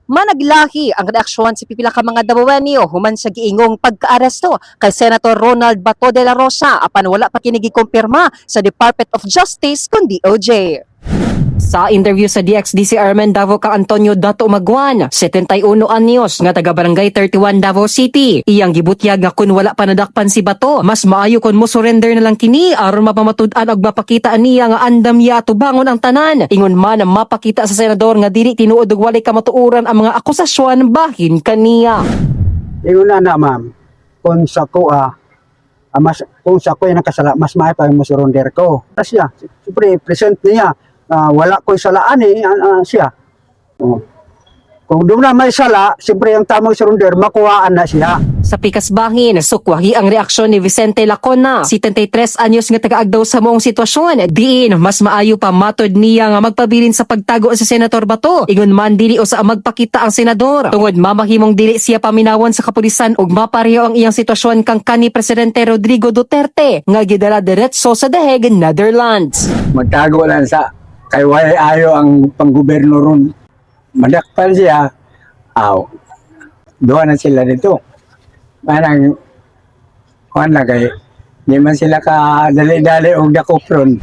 Managlahi ang reaksyon sa pipila ka mga Dabawenyo human sa giingong pagkaaresto kay Senator Ronald Bato de la Rosa apan wala pa kini gikumpirma sa Department of Justice kun DOJ. Sa interview sa DXDC Armen Davao kang Antonio Dato Maguan, 71 anyos nga taga Barangay 31 Davao City. Iyang gibutyag nga kun wala pa nadakpan si Bato, mas maayo kun mo surrender na lang kini aron mapamatud-an og mapakita niya nga andam niya atubangon ang tanan. Ingon man ang mapakita sa senador nga dili tinuod ug walay kamatuoran ang mga akusasyon bahin kaniya. Ingon na na, ma'am, kung sa kuha, mas, kung sa kuha nakasala, mas maayo pa yung surrender ko. Tapos siya, siyempre, present niya, wala ko'y salaan eh, siya. Oh. Kung doon na may sala, siyempre ang tamang surrender, makuhaan na siya. Sa pikas bangin, sukwahi ang reaksyon ni Vicente Lacona, 73 anyos nga taga-agdaw sa moong sitwasyon. Diin, mas maayo pa matod niya nga magpabilin sa pagtago sa Senator Bato. Ingon man dili usa magpakita ang senador. Tungod mamahimong dili siya paminawan sa kapulisan ug mapareho ang iyang sitwasyon kang kani Presidente Rodrigo Duterte nga gidala diretso sa The Hague, Netherlands. Magtago lang sa kay way ayo ang panggobyerno ron. Madakpan siya, aw, duha na sila dito. Parang, kuan na kay, di man sila ka dali-dali og dakop ron.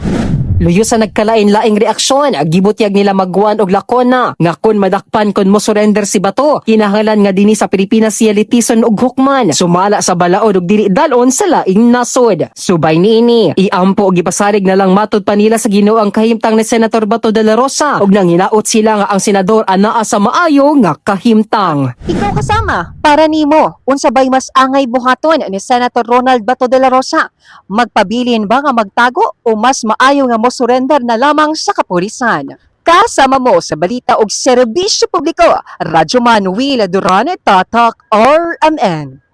Luyo sa nagkalain-laing reaksyon, gibutyag nila Magwan og Lacona nga kun madakpan kun mo surrender si Bato, kinahanglan nga dinhi sa Pilipinas siya litison og hukman, sumala sa balaod og dili dalon sa laing nasod. Subay niini, iampo og gipasalig na lang matod pa nila sa Ginoo ang kahimtang ni Senator Bato de la Rosa ug nanginaot sila nga ang senador anaa sa maayo nga kahimtang. Ikaw kasama, para nimo, unsa bay mas angay buhaton ni Senator Ronald Bato de la Rosa? Magpabilin ba nga magtago o mas maayo nga mo surrender na lamang sa kapulisan? Kasama mo sa balita og serbisyo publiko, Radyo Manuel Duran, Tatak RMN.